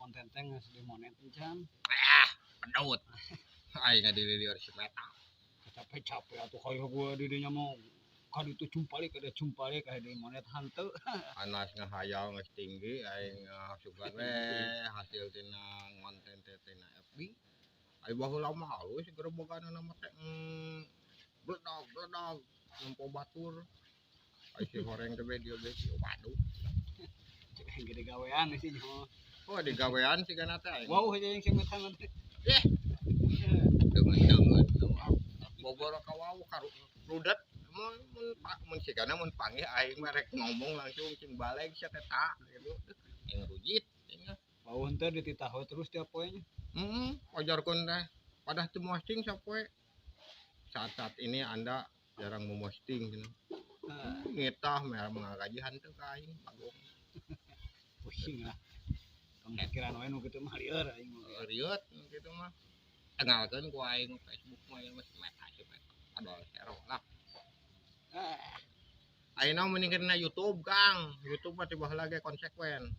Konten teh geus dimonet encan. Ah, pedot. Aing ngadilieur si Meta. Capek-capek atuh hoyong gua di dinya mau ka ditu cumpalik ada cumpalik aya dimonet hanteu. Anas ngahayal geus tinggi aing sugan we hasil tina ngonten teh tina FB. Ai baheula mah halus gereboganna mah teh bledag bledag nempo batur. Ai si horeng teh be dieu be waduh. Cek aing gede gawean sih nyaho. Oh, digawean sigana teh aing. Wow aja yang si Meta teh. Eh, deungeun-deungeun boboro ka wau ka rudet mun mun mun sigana mun panggih aing mah rek ngomong langsung cing baleg sia teh ta gitu. Aing rujit aing. Wau henteu dititah we terus tiap poe nya. Heeh, wajarkeun teh. Padah teu posting sapoe. Saat-saat ini Anda jarang memosting cenah. Ngetah mere ngagajihan teu ka aing bagong. Pusing lah. Tong pikiran we nu kitu mah lieur aing mah. Rieut kitu mah. Tengalkeun ku aing Facebook mah ieu mah si Meta si Meta. Padahal hero lah. Ah, Ayeuna mending dina YouTube, Kang. YouTube mah ti baheula ge konsekuen.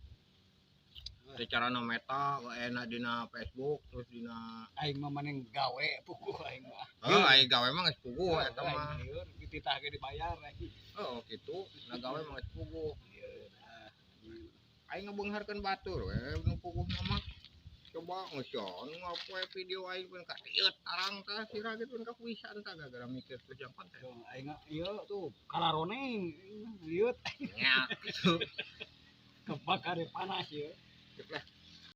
Teu carana Meta enak dina Facebook terus dina aing mah mending gawe puguh aing mah. Heuh, aing gawe mah geus puguh eta Aing mah. Lieur dititah ge dibayar aing. Heuh, kitu. Na gawe mah geus puguh. Lieur ah. Aing ngabeungharkeun batur we nu puguhna mah. Coba geus ngapoe video aing pun ka rieut tarang tah sira ge pun kapuisan tah gara-gara mikir terus yang konten. Tuh, aing ieu tuh kalaroneng lieur Nya gitu. Kebakar panas ya. Cek lah.